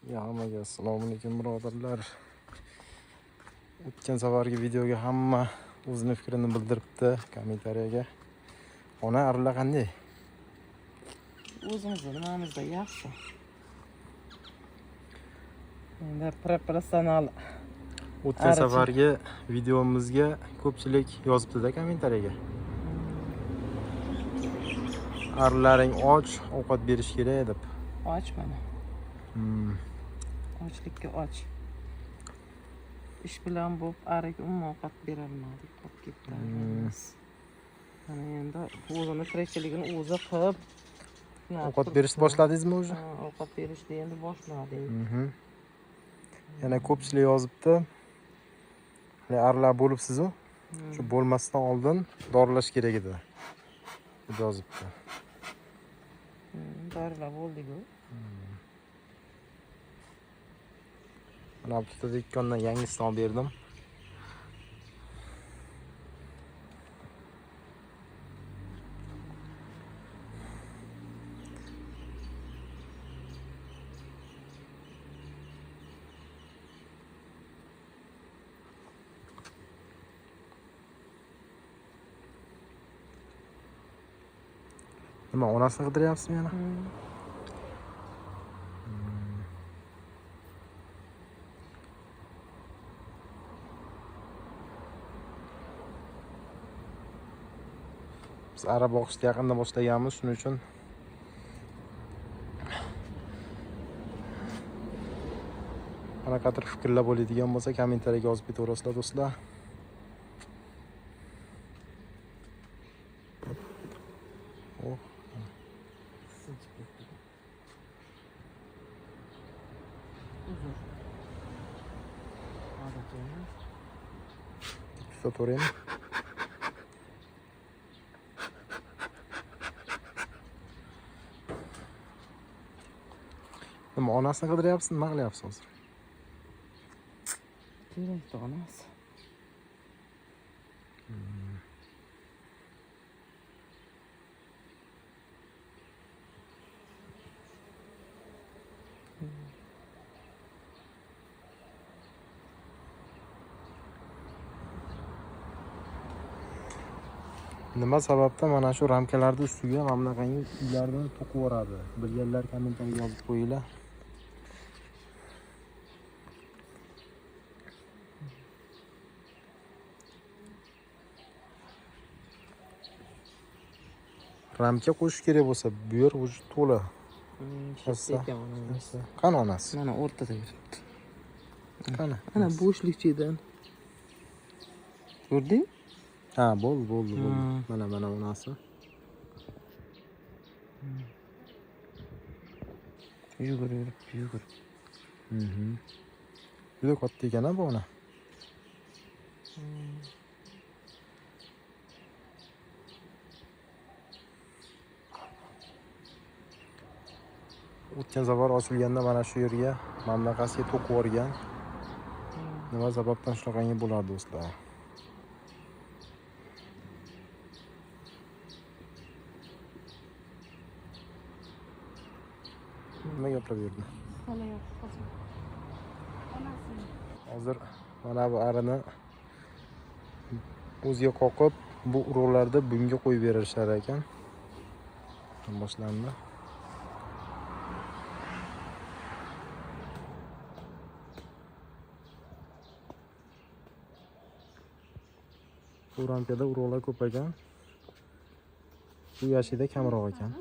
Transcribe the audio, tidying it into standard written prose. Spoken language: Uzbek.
Ya hammaga assalomu alaykum birodarlar. O'tgan safargi videoga hamma o'zini fikrini bildiribdi kommentariyaga. Ona arilar qanday? O'zimizni nimamizda yaxshi. Endi professional. O'tgan safargi videomizga ko'pchilik yozibdi-da kommentariyaga. Arilaring och, ovqat berish kerak deb. Och mana. Ochlikka och. Ish bilan bo'lib ariga umuman ovqat berolmadik, qolib ketdi. Mana endi o'zini tirikchiligini o'zi qilib ovqat berishni boshladingizmi уже? Ovqat berishni endi boshladik. Yana ko'pchilik yozibdi. Hali arilar bo'libsiz-u. Shu bo'lmasdan oldin dorilash kerak edi deb yozibdi. Dorilab bo'ldik-ku. Mana bu bitta do'kondan yangisini olib berdim. Nima, onasini qidiryapsizmi yana? Biz ara boqishni yaqinda boshlaganmiz, shuning uchun qanaqadir fikrlar bo'ladigan bo'lsa, kommentariyaga yozib ketaverasizlar do'stlar. Oh. Tutaveraymi? Nima, onasini qidiryapsiz, nima qilyapsiz hozir? Kerakdi onasi. Nima sababdan mana shu ramkalarni ustiga mana bunaqangi uylarni to'qib yuboradi? Bilganlar kommentariyaga yozib qo'yinglar. Ramka qo'yish kerak bo'lsa, bu yer уже to'la. Qani onasi? Mana o'rtada yuribdi. Qani? Mana bo'shlikchidan. Ko'rding? Ha, bo'ldi, bo'ldi, bo'ldi. Mana mana onasi. Yugur yuribdi, yugur. Juda katta ekan-a bu ona. O'tgan safar ochilganda mana shu yerga, mana bunaqasiga to'qib yuborgan. Nima sababdan shunaqangi bo'ladi do'stlar? Nima gaplab yurdi? Hozir mana bu arini o'ziga qoqib, bu urug'larni bunga qo'yib berishar ekan. Boshlandi. Bu ramkada urug'lar ko'p ekan. Bu yashida kamroq ekan.